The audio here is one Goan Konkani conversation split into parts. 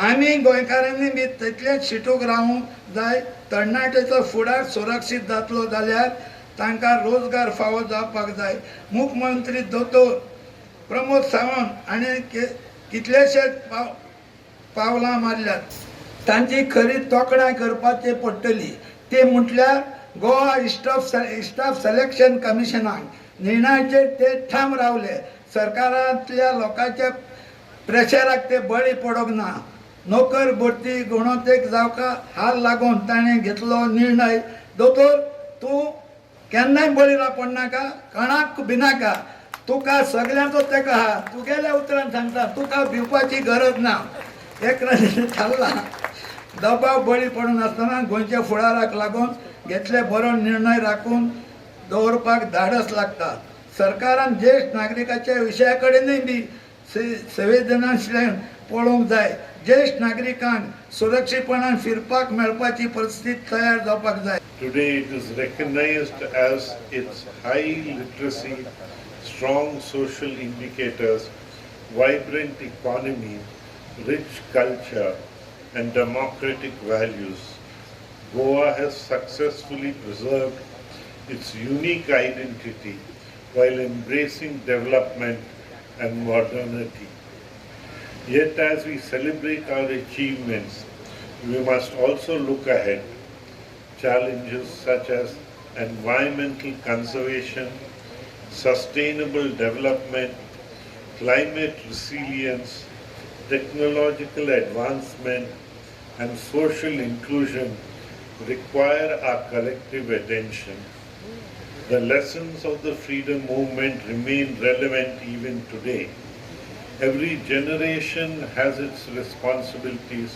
आमी गोंयकारांनी बी तितलेंच शिटूक रावूंक जाय. तरणाट्याचो फुडार सुरक्षीत जातलो जाल्यार तांकां रोजगार फावो जावपाक जाय. मुख्यमंत्री दोतोर प्रमोद सावंत हाणें कितलेशेच पावलां मारल्यात. तांची खरी तोखणाय करपाची पडटली ती म्हटल्यार गोवा स्टाफ स्टाफ सिलेक्शन कमिशनाक निर्णयाचेर ते ठाम रावले. सरकारांतल्या लोकांच्या प्रेशराक ते बळी पडोंक ना. नोकर भरती गुणवत्तेक जावका हाल लागून ताणें घेतलो निर्णय. दोतोर, तूं केन्नाय बळी पडनाका, कोणाक भिनाका. तुका सगल्यांचो तेका आहा. तुगेल्या उतरान सांगता, तुका भिवपाची गरज ना. एक थारलां. दबाव बळी पडनासतना गोंयच्या फुडाराक लागून घेतले बरो निर्णय राखून दवरपाक धाडस लागता. सरकारान ज्येश्ठ नागरिकाच्या विशया कडेनूय बी संवेदनाशील पळोवंक जाय. ज्येश्ठ नागरिकांक सुरक्षीतपणान फिरपाक मेळपाची परिस्थिती तयार जावपाक जाय. Today it is recognized as its high literacy, strong social indicators, vibrant economy, rich culture, and democratic values. Goa has successfully preserved its unique identity while embracing development and modernity. Yet, as we celebrate our achievements, we must also look ahead. Challenges such as environmental conservation, sustainable development, climate resilience, technological advancement, and social inclusion require our collective attention. The lessons of the freedom movement remain relevant even today. Every generation has its responsibilities,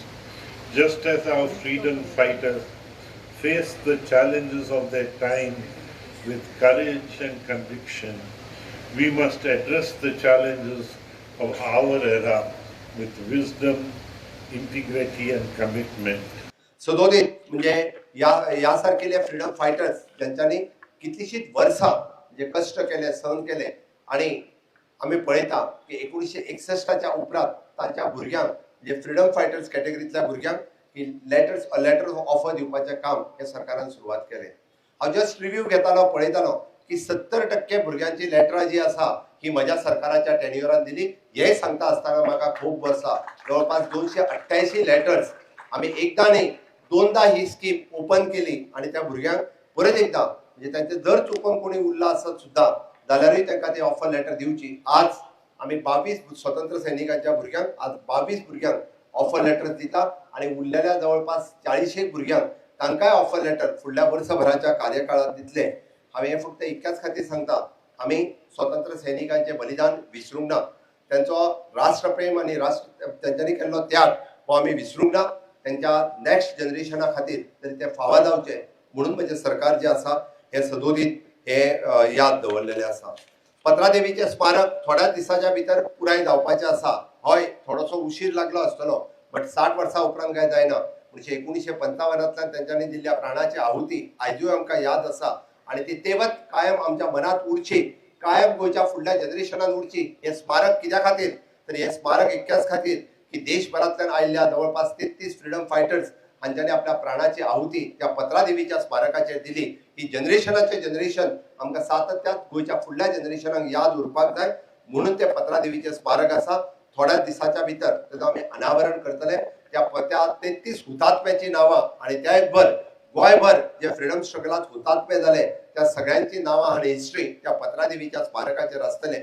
just as our freedom fighters faced the challenges of their time with courage and conviction. We must address the challenges of our era with wisdom, integrity, and commitment. सदोदित म्हणजे ह्या ह्या सारकेले फ्रिडम फायटर्स ज्यांच्यानी कितलीशींच वर्सां म्हणजे कश्ट केले, सहन केले आणि आमी पळयता की 1961च्या उपरांत तांच्या भुरग्यांक, म्हणजे फ्रिडम फायटर्स कॅटेगरींतल्या भुरग्यांक ही लेटर ऑफ ऑफर दिवपाचें काम हें सरकारान सुरवात केलें. हांव जस्ट रिव्यू घेतालो, पळयतालो की 70% भुरग्यांची लेटरां जी आसा ही म्हज्या सरकाराच्या टेन्युअरान दिली. हें सांगता आसतना म्हाका खूब वर्सां जवळपास 288 लेटर्स आमी एकदां न्ही, दोनदा ही स्कीम ओपन केली आणि त्या भुरग्यांक परत एकदां, म्हणजे तांचे जर चुकोन कोणी उरला आसत सुद्दां जाल्यारूय तांकां ते ऑफर लेटर दिवची. आज आमी 22 स्वतंत्र सैनिकांच्या भुरग्यांक, आज 22 भुरग्यांक ऑफर लेटर दिता आणि उरलेल्या जवळपास चाळीशेक भुरग्यांक तांकांय ऑफर लेटर फुडल्या वर्सभराच्या कार्यकाळात दितले. हांवें हें फक्त इतक्याच खातीर सांगता, आमी स्वतंत्र सैनिकांचें बलिदान विसरूंक ना. त्यांचो राष्ट्रप्रेम आनी राष्ट्र तेंच्यांनी केल्लो त्याग हो आमी विसरूंक ना. तेंच्या नेक्स्ट जनरेशना खातीर तरी ते फावा जावचे म्हणून म्हणजे सरकार जे आसा हे सदोदीत हे याद दवरलेले आसा. पत्रादेवीचें स्मारक थोड्याच दिसाच्या भितर पुराय जावपाचें आसा. हय, थोडोसो उशीर लागलो आसतलो, बट 60 वर्सां उपरांत काय जायना. म्हणजे 1955तांतल्यान तेंच्यांनी दिल्ल्या प्राणाची आहुती आयजूय आमकां याद आसा आणि ती तेवत कायम आमच्या मनात उरची, कायम गोंयच्या फुडल्या जनरेशनान उरची. हें स्मारक कित्या खातीर? तर हें स्मारक इतक्याच खातीर की देशभरांतल्यान आयिल्ल्या जवळपास 33 फ्रिडम फायटर्स हांच्यांनी आपल्या प्राणाची आहुती त्या पत्रादेवीच्या स्मारकाचेर दिली. ही जनरेशनाचे जनरेशन आमकां सातत्यात गोंयच्या फुडल्या जनरेशनाक याद उरपाक जाय म्हणून ते पत्रादेवीचें स्मारक आसा. थोड्याच दिसाच्या भितर तेजो आमी अनावरण करतले. त्या त्या 33 हुतात्म्याची नांवां आणि त्याच भर गोंयभर जे फ्रिडम स्ट्रगलात हुतात्मे जाले त्या सगळ्यांची नांवां आनी हिस्ट्री त्या पत्रादेवीच्या स्मारकाचेर आसतले.